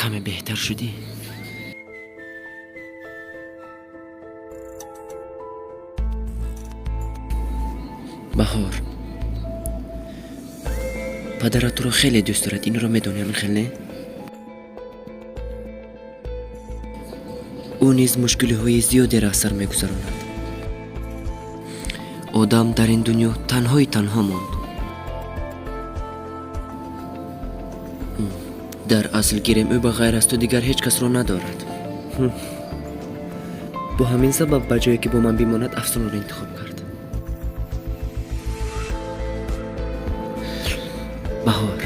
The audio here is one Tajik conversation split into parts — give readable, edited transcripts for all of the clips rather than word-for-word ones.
Каме беҳтар шудӣ? Баҳор, падарат туро хеле дӯст дорад, инро медонӣ, ҳамин хел не? Ӯ низ мушкилиҳои зиёдеро аз сар мегузаронад. Одам дар ин дунё танҳои танҳо монд. Дар асл гирем, ӯ ба ғайр аз ту дигар ҳеҷ касро надорад. Бо ҳамин сабаб ба ҷое ки бо ман бимонад, Афсунро интихоб кард. Баҳор,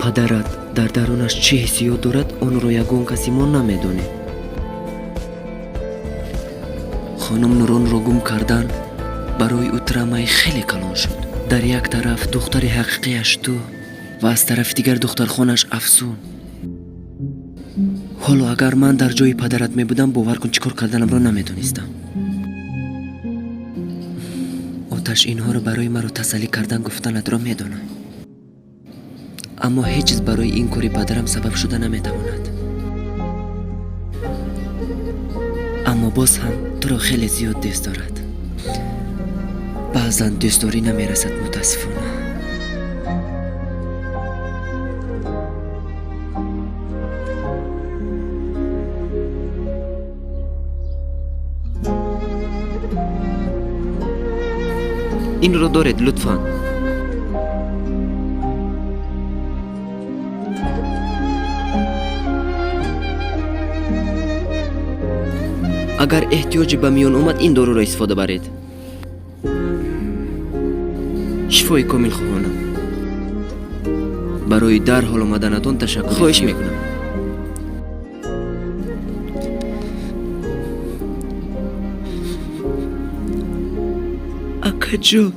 падарат дар дарунаш чӣ ҳиссиёт дорад, онро ягон каси мо намедонем. Хонум Нуронро гум кардан барои ӯ травмаи хеле калон шуд. Дар як тараф духтари ҳақиқияш ту ва аз тарафи дигар духтархонаш Афсун. Ҳоло агар ман дар ҷои падарат мебудам, бовар кун, чӣ кор карданамро намедонистам. Оташ инҳоро барои маро тасаллӣ кардан гуфтанатро медонам, аммо ҳеҷ чиз барои ин кори падарам сабаб шуда наметавонад. Аммо боз ҳам туро хеле зиёд дӯст дорад. Баъзан дӯстдорӣ намерасад, мутаассифона. Инро доред, лутфан. Агар эҳтиёҷе ба миён омад, ин доруро истифода баред. Шифои комил хоҳонам. Барои дарҳол омаданатон ташаккур. Хоҳиш мекунам. Акаҷон,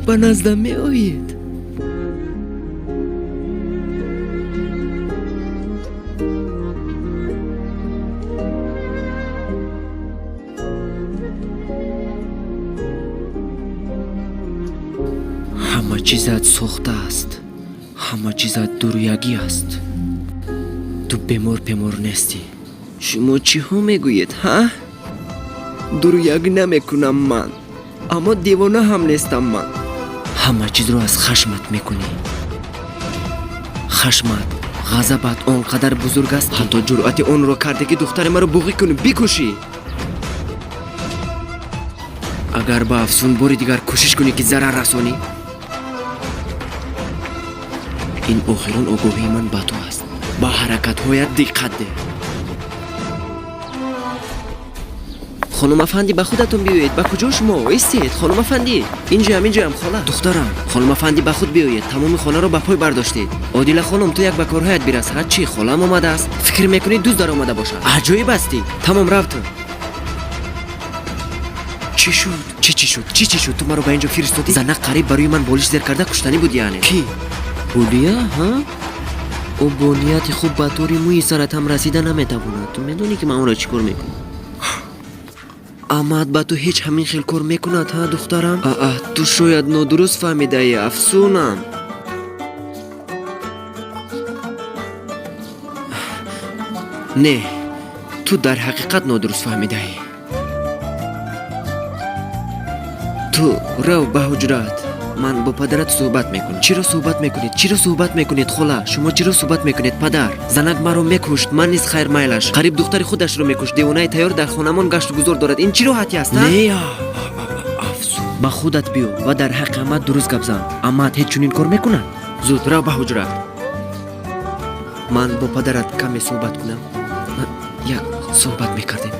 ба наздам меоед? Ҳама чизат сохта аст, ҳама чизат дурӯягӣ аст. Ту бемор пемор нестӣ. Шумо чиҳо мегӯед, ҳа? Дурӯягӣ намекунам ман, аммо девона ҳам нестам ман. Ҳама чизро аз хашмат мекунӣ. Хашмат, ғазабат он қадар бузург аст, ҳатто ҷуръати онро кардӣ, ки духтари маро буғӣ кунӣ, бикушӣ. Агар ба Афсун бори дигар кӯшиш кунӣ, ки зарар расонӣ, ин охирон огоҳии ман ба ту аст. Ба ҳаракатҳоят диққат деҳ. Хонум афанди, ба худатон биёед. Ба куҷо шумо? Истед, хонум афанди. Инҷоям, инҷоям, хола. Духтарам, хонум афанди, ба худ биёед. Тамоми хонаро ба пой бардоштед. Одила хонум, ту як ба корҳоят бирас. Ҳа, чӣ, холам омадааст? Фикр мекунӣ, дузд даромада бошад? Аҷоиб ҳастӣ. Тамом, рав ту. Чӣ шуд? Чӣ чӣ шуд? Чӣ чӣ шуд? Ту маро ба инҷо фиристодӣ? Занак қариб барои ман болиш зер карда куштанӣ буд, яъне. Кӣ? Ҳулия, ҳа? Ӯ бо нияти хуб ба тори мӯи сарат ҳам расида наметавонад. Ту медонӣ, ки ман ӯро чӣ кор мекунам? Амад ба ту ҳеҷ ҳамин хел кор мекунад, ҳа, духтарам? Аа, ту шояд нодуруст фаҳмидаӣ, Афсунам. Не, ту дар ҳақиқат нодуруст фаҳмидаӣ. Ту рав ба ҳуҷраат, ман бо падарат суҳбат мекунам. Чиро суҳбат мекунед? Чиро суҳбат мекунед, хола? Шумо чиро суҳбат мекунед, падар? Занак маро мекушт, ман низ хайр майлаш. Қариб духтари худашро мекушт. Девонаи тайёр дар хонамон гашту гузор дорад. Ин чӣ роҳатӣ аст, ҳа? Не, Афсун, ба худат биё ва дар ҳаққи Амад дуруст гап зан. Амад ҳеҷ чунин кор мекунад? Зуд рав ба ҳуҷраат, ман бо падарат каме суҳбат кунам. Як суҳбат мекардем.